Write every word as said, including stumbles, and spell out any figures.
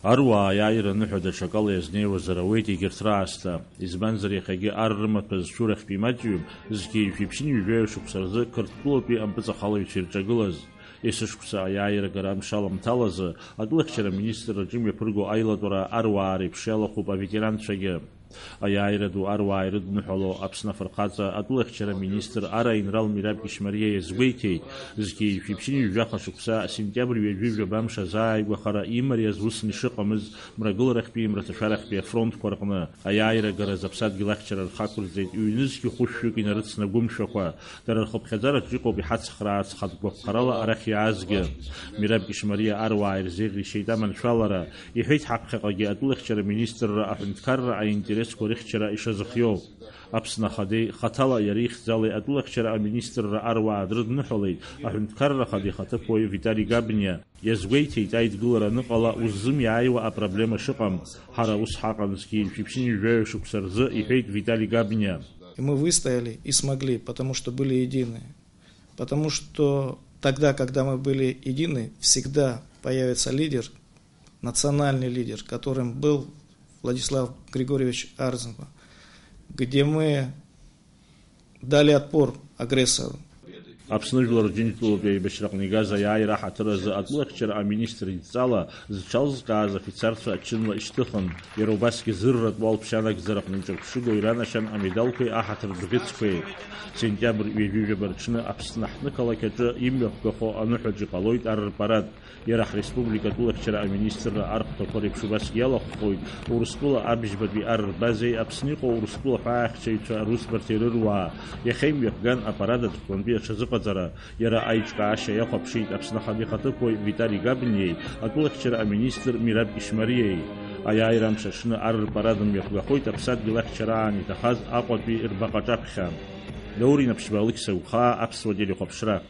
Аруаа аиааира аныҳәа даҽакала иазнеиуазар ауеит егьырҭ раасҭа, избанзар иахьагьы ар рымаҭәа зцу рахьтә имаҷҩым, зқьи жәшәи ԥшьынҩажәаҩа шықәса рзы Қырҭтәылатәи ампыҵахалаҩцәа ирҿагылаз. Есышықәса аиааира агара амш аламҭалазы, атәылахьчара аминистрраҿы имҩаԥырго аилатәара аруаа реиԥш иалахәуп аветеранцәагьы. Аиааира ду аруаа ирыдныҳәало Аԥсны Афырхаҵа атәылахьчара аминистр араинрал Мираб Кьышьмариа иазгәеиҭеит, зқьи жәшәи ԥшьынҩажәаха шықәса сентиабр ҩажәи жәаба амш азааигәахара имариаз усны ишыҟамыз мрагыларахьтәи мраҭашәарахьтәи афронтқәа рҟны. Аиааира агаразы аԥсадгьыл ахьчара рхы ақәырҵеит ҩнызқь хәышәҩык инарыцны агәымшәақәа. Дара рхыԥхьаӡараҿ иҟоуп иҳацхраарц хатә гәаԥхарала арахь иаазгьы. Мираб Кьышьмариа аруаа ирзеиӷьеишьеит аманшәалара, иҳәеит ҳаԥхьаҟагьы атәылахьчара министрра аҳәынҭқарра аинтересқәа рыхьчара ишазыхиоу. Аԥсны Ахадеи хаҭала иара ихьӡалеи атәылахьчара аминистрра аруаа дрыдныҳәалеит аҳәынҭқарра Ахада ихаҭыԥуаҩ Витали Габниа. Иазгәеиҭеит, аидгылара аныҟала уззымиааиуа апроблема шыҟам. Ҳара ус ҳаҟан зқьи жәшәи ԥшьынҩажәаҩа шықәса рзы, иҳәеит Витали Габниа. И мы выстояли и смогли, потому что были едины. Потому что тогда, когда мы были едины, всегда появится лидер, национальный лидер, которым был Владислав Григорьевич Арзамас, где мы дали отпор агрессору. Аԥсны жәлар Рџьынџьтәылатәи аибашьраҟны игаз аиааира аҳаҭыр азы атәылахьчара аминистр идҵала зҽалзкааз афицарцәа ачынла ишьҭыхын, иара убасгьы зырратә уалԥшьа анагӡараҟны иҿырԥшыгоу иранашьан амедалқәеи аҳаҭыр бӷьыцқәеи. Сентиабр ҩажәи жәаба рҽны Аԥсны аҳҭнықалақь аҿы имҩаԥгахо аныҳәаҿ иҟалоит ар рпарад. Иара ҳреспублика атәылахьчара аминистрра архәҭақәа реиԥш убасгьы иалахәхоит Урыстәыла абжьбатәи ар рбазеи Аԥсны иҟоу Урыстәыла ҳәаахьчаҩцәа русбарҭеи рыруаа. Иахьа имҩаԥган апарад аҵыхәтәантәи аҽазыҟаҵара. Иара аиҿкаашьа иахәаԥшит Аԥсны Ахада ихаҭыԥуаҩ Витали Габниеи атәылахьчара аминистр Мираб Кьышьмариеи. Аиааира амш аҽны ар рпарад мҩаԥгахоит аԥсадгьыл ахьчараан иҭахаз Аҟәатәи рбаҟа аҿаԥхьа. Даур Инаԥшьба, Алықьса Гәхаа, Аԥсуа телехәаԥшра.